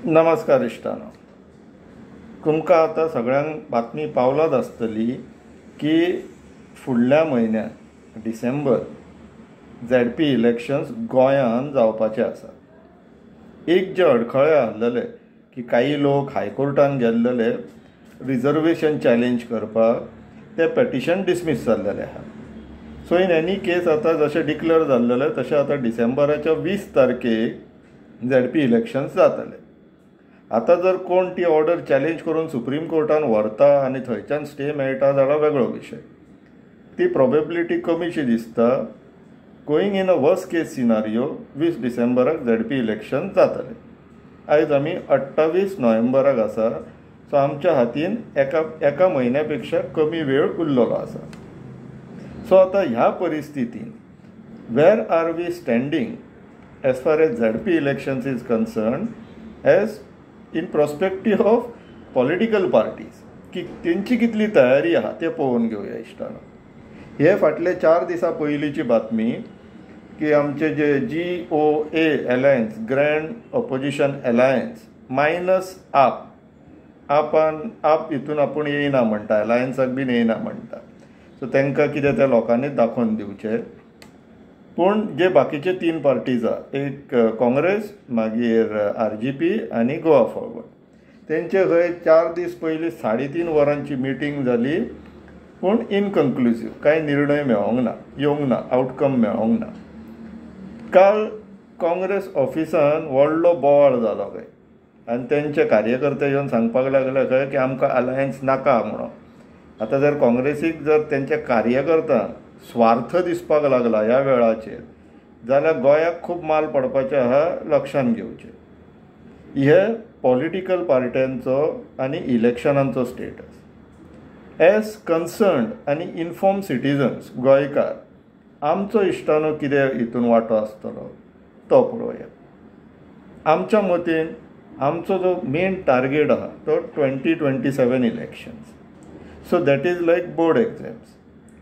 नमस्कार इश्टानो, तुमकां आतां सगळ्यांक बातमी पावलाच आसतली की फुडल्या म्हयन्यात डिसेंबर झेडपी इलेक्शन्स गोंयांत जावपाचे आसा. एक जे अडखळे आसलेले की काही लोक हायकोर्टान गेल्लेले रिजर्वेशन चॅलेंज करपाक, ते पेटिशन डिसमीस जाल्लेले आसा. सो इन एनी केस आतां जशें डिक्लेअर जाल्लेलें तशें आतां डिसेंबराच्या 20 तारखेक झेडपी इलेक्शन्स जातले. आतां जर कोण ती ऑर्डर चॅलेंज करून सुप्रीम कोर्टान व्हरता आनी थंयच्यान स्टे मेळटा जाल्यार वेगळो विशय, ती प्रोबेबिलिटी कमीशी दिसता. Going in a worst case scenario 20 डिसेंबराक झेडपी इलेक्शन जातलें. आयज आमी 28 नोव्हेंबराक आसा, सो आमच्या हातीन एका म्हयन्या पेक्षा कमी वेळ उरलेलो आसा. सो आतां ह्या परिस्थितीन where are we standing as far as ZP elections is concern as in prospective of political parties, की तेंची कितली तयारी आहा ते पळोवन घेवया इश्टानो. हे फाटले 4 दिसां पयलींची बातमी की आमचे जे GOA alliance, grand opposition alliance minus AAP, आपान आप हितून आपूण येयना म्हणटा, अलायन्साक बीन येयना म्हणटा. सो तांकां कितें त्या लोकांनी दाखोवन दिवचें. पूण जे बाकीचे 3 पार्टीज आहा, एक काँग्रेस, मागीर RGP आनी गोवा फॉरवर्ड, तेंचे खंय 4 दीस पयलीं 3.5 वरांची मिटींग जाली, पूण इनकन्क्लुजीव, कांय निर्णय मेळोंक ना, येवंक ना, आवटकम मेळोंक ना. काल काँग्रेस ऑफिसान व्हडलो बोवाळ जालो खंय आनी तेंचे कार्यकर्ते येवन सांगपाक लागले खंय की आमकां अलायन्स नाका म्हणून. आतां जर काँग्रेसीक जर तेंच्या कार्यकर्त्यांक स्वार्थ दिसपाक लागला ह्या वेळाचेर जाल्यार गोंयाक खूब माल पडपाचें आहा, लक्षांत घेवचें. हे पॉलिटिकल पार्ट्यांचो आनी इलेक्शनांचो स्टेटस एज कन्सर्न्ड आनी इनफॉर्म सिटीजन्स गोंयकार आमचो इश्टानो कितें हितून वांटो आसतलो तो पळोवया. आमच्या मतीन आमचो जो मेन टार्गेट आहा तो 2027 elections, so that is like board exams.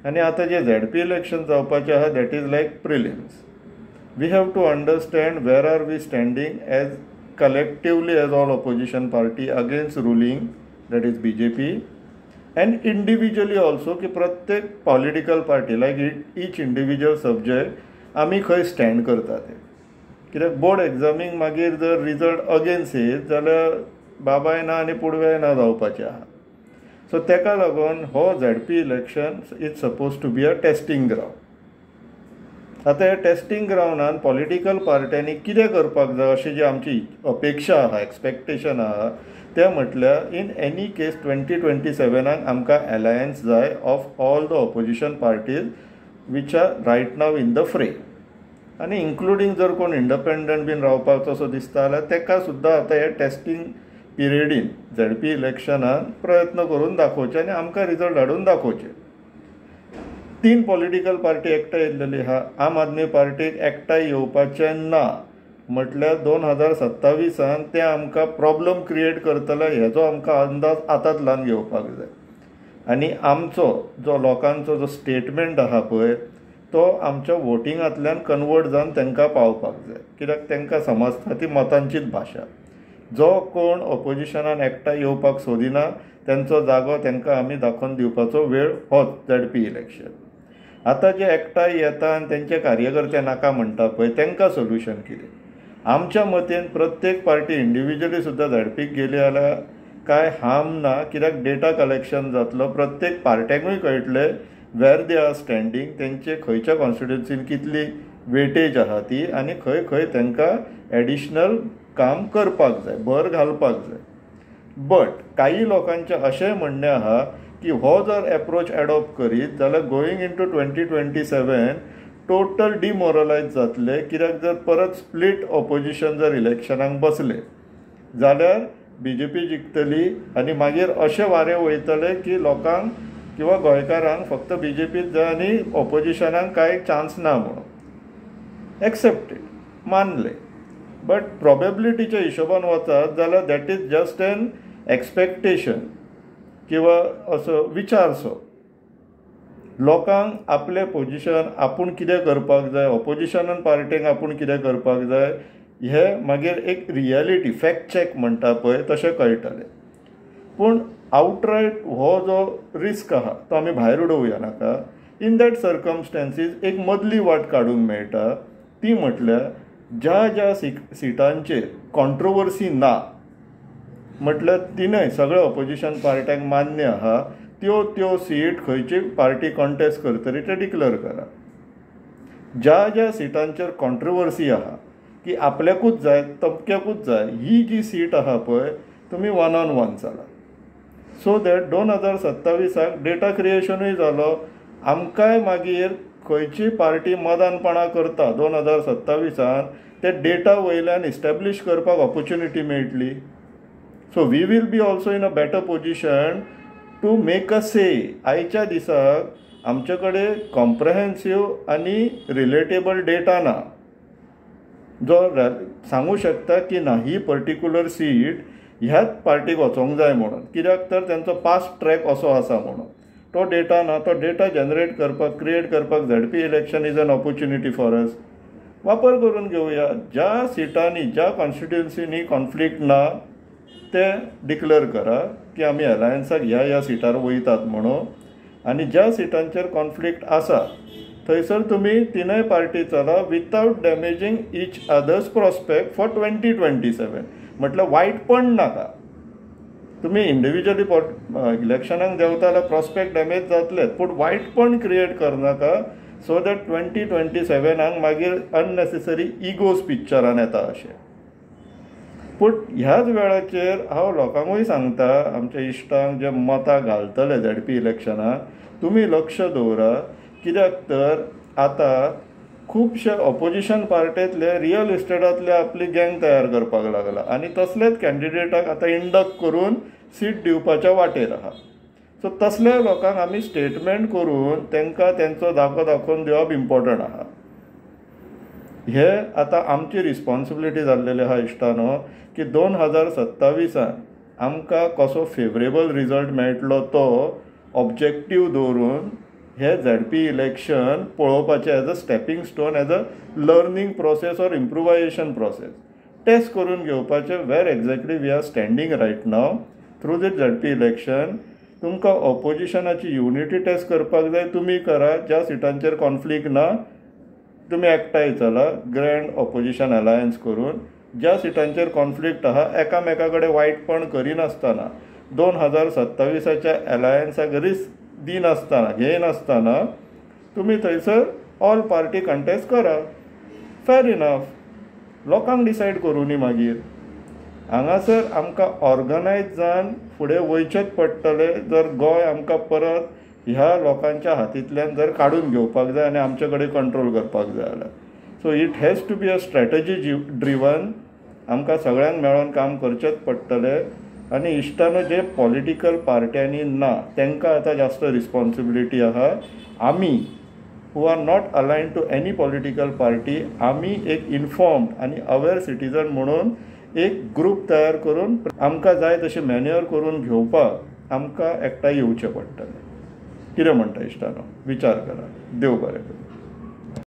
आनी आतां जे झेडपी इलेक्शन जावपाचें आहा that is like prelims. We have to understand where are we standing as collectively as all opposition party against ruling, that is BJP, and individually also की प्रत्येक political party like each individual subject आमी खंय stand करता ते. कित्याक board एग्जामीक मागीर जर result against येत जाल्यार बाबाय ना आनी पुडवेय ना जावपाचें आहा. सो तेका लागून हो ZP election is suppose to be a testing ground. आतां ह्या टेस्टिंग ग्रावंडान पॉलिटिकल पार्ट्यांनी कितें करपाक जाय अशी जी आमची अपेक्षा आहा, एक्सपेक्टेशन आहा, तें म्हटल्यार इन एनी केस 2027 आमकां अलायन्स जाय of all the opposition parties which are right now in the fray. आनी इन्क्लुडींग जर कोण इंडिपेंडंट बीन रावपाचो असो दिसता जाल्यार तेका सुद्दां आतां हे टेस्टिंग पिरियडीन झेडपी इलेक्शनान प्रयत्न करून दाखोवचे आनी आमकां रिजल्ट हाडून दाखोवचे. 3 पॉलिटिकल पार्टी एकठांय येयल्लेली आहा, आम आदमी पार्टीक एकठांय येवपाचें ना म्हटल्यार 2027 ते आमकां प्रॉब्लम क्रिएट करतले हेजो आमकां अंदाज आतांच ल्हान घेवपाक जाय. आनी आमचो जो लोकांचो जो स्टेटमेंट आहा पळय तो आमच्या वोटिंगांतल्यान कन्वर्ट जावन तांकां पावपाक जाय, कित्याक तांकां समजता ती मतांचीच भाशा. जो कोण ऑपोजिशनान एकठांय येवपाक सोदिना तेंचो जागो तांकां आमी दाखोवन दिवपाचो वेळ होच झेडपी इलेक्शन. आतां जे एकठांय येता आनी तेंचे कार्यकर्ते नाका म्हणटा पळय तांकां सोल्युशन कितें? आमच्या मतीन प्रत्येक पार्टी इंडिविज्युअली सुद्दां झेडपीक गेली जाल्यार कांय हार्म ना, कित्याक डेटा कलेक्शन जातलो, प्रत्येक पार्ट्यांकूय कळटलें वेर they are standing, तेंचे खंयच्या कॉन्स्टिट्युन्सीन कितली वेटेज आहा ती आनी खंय खंय तांकां एडिशनल काम करपाक जाय, भर घालपाक जाय. बट काही लोकांचें अशेंय म्हणणें आहा की हो जर एप्रोच एडॉप्ट करीत जाल्यार गोईंग इन टू 2027 टोटल डिमोरलायज जातले, कित्याक जर परत स्प्लीट ऑपोजिशन जर इलेक्शनाक बसले जाल्यार BJP जिखतली आनी मागीर अशें वारें वयतलें की लोकांक किंवा गोंयकारांक फक्त BJPच जाय आनी ऑपोजिशनाक कांय चान्स ना म्हणून. एक्सेप्टेड, मानलें, बट प्रोबेबिलिटीच्या हिशोबान वचत जाल्यार that is just an expectation किंवा असो विचारसो. लोकांक आपलें पोजिशन आपूण कितें करपाक जाय, ऑपोजिशनान पार्टीक आपूण कितें करपाक जाय हे मागीर एक रियलिटी फॅक्ट चॅक म्हणटा पळय तशें कळटलें. पूण आवटरायट हो जो रिस्क आहा तो आमी भायर उडोवया नाका. इन that circumstances एक मदली वाट काडूंक मेळटा, ती म्हटल्यार ज्या ज्या सिटांचेर कॉन्ट्रोवर्सी ना, म्हटल्यार तिनय सगळ्या ऑपोजिशन पार्ट्यांक मान्य आहा, त्यो त्यो सीट खंयची पार्टी कॉन्टेस्ट करतली ते डिक्लेअर करा. ज्या ज्या सिटांचेर कॉन्ट्रोवर्सी आहा की आपल्याकूच जाय तमक्याकूच जाय ही जी सीट आहा पळय तुमी वन ऑन वन चला, सो that 2027 data क्रिएशनूय जालो, आमकांय मागीर खंयची पार्टी मदानपणां करता 2027 ते डेटा वयल्यान इस्टॅब्लीश करपाक ऑपोर्च्युनिटी मेळटली. So we will be also in a better position to make a say. आयच्या दिसाक आमचे कडेन कॉम्प्रहेन्सीव आनी रिलेटेबल डेटा ना जो सांगू शकता की ना ही पर्टिक्युलर सीट ह्याच पार्टीक वचोंक जाय म्हणून, कित्याक तर तेंचो पास्ट ट्रॅक असो आसा म्हणून तो डेटा ना. तो डेटा जनरेट करपाक, क्रिएट करपाक ZP election is an opportunity for us. वापर करून घेवया. ज्या सिटांनी ज्या कॉन्स्टिट्युन्सीनी कॉन्फ्लिक्ट ना ते डिक्लेअर करा की आमी अलायन्साक ह्या ह्या सिटार वयतात म्हणून, आनी ज्या सिटांचेर कॉन्फ्लिक्ट आसा थंयसर तुमी तिनय पार्टी चला without damaging each other's prospect for 2027. म्हटल्यार वायटपण नाका, तुमी इंडिविज्युअली इलेक्शनाक देंवता जाल्यार प्रॉस्पेक्ट डॅमेज जातलेच, पूण वायटपण क्रिएट करनाका सो that 2027 मागीर अननेसेसरी इगोज पिक्चरान येता अशें. पूण ह्याच वेळाचेर हांव लोकांकूय सांगता, आमच्या इश्टांक जे मतां घालतले झेडपी इलेक्शनाक, तुमी लक्ष दवरा, कित्याक तर आतां खुबशे ऑपोजिशन पार्टेंतले रियल इस्टेटांतले आपली गँग तयार करपाक लागला आनी तसलेच कॅन्डिडेटाक आतां इंडक्ट करून सीट दिवपाच्या वाटेर आहा. सो तसल्या लोकांक आमी स्टेटमेंट करून तांकां तेंचो दाखो दाखोवन दिवप इम्पोर्टंट आहा. हे आतां आमची रिस्पॉन्सिबिलिटी जाल्लेली आहा इश्टानो की 2027 आमकां कसो फेवरेबल रिजल्ट मेळटलो तो ऑब्जेक्टीव दवरून हे झेडपी इलेक्शन पळोवपाचें as a stepping stone, as a learning process or improvisation process. Test करून घेवपाचें where exactly we are standing right now through the ZP election. तुमकां ऑपोजिशनाची युनिटी टेस्ट करपाक जाय, तुमी करा. ज्या सिटांचेर कॉन्फ्लिक्ट ना तुमी एकठांय चला ग्रँड ऑपोजिशन अलायन्स करून. ज्या सिटांचेर कॉन्फ्लिक्ट आहा एकामेका कडेन वायटपण करिनासतना 2027 अलायन्साक रिस्क दिनासतना घेयनासतना तुमी थंयसर ऑल पार्टी कंटेस्ट करा. फेर इनफ, लोकांक डिसायड करूनी. मागीर हांगासर आमकां ऑर्गनायज जावन फुडें वयचेंच पडटलें जर गोंय आमकां परत ह्या लोकांच्या हातींतल्यान जर काडून घेवपाक जाय आनी आमचे कडेन कंट्रोल करपाक जाय जाल्यार. So it has to be a strategy driven. आमकां सगळ्यांक मेळोन काम करचेंच पडटलें. आनी इश्टानो, जे पॉलिटिकल पार्ट्यांनी ना तांकां आतां जास्त रिस्पॉन्सिबिलिटी आहा. आमी who are not aligned to any political party, आमी एक इन्फॉर्म्ड आनी अवेर सिटीजन म्हणून एक ग्रूप तयार करून आमकां जाय तशें मॅन्युअर करून घेवपाक आमकां एकठांय येवचें पडटलें. कितें म्हणटा इश्टानो, विचार करा. देव बरें करूं.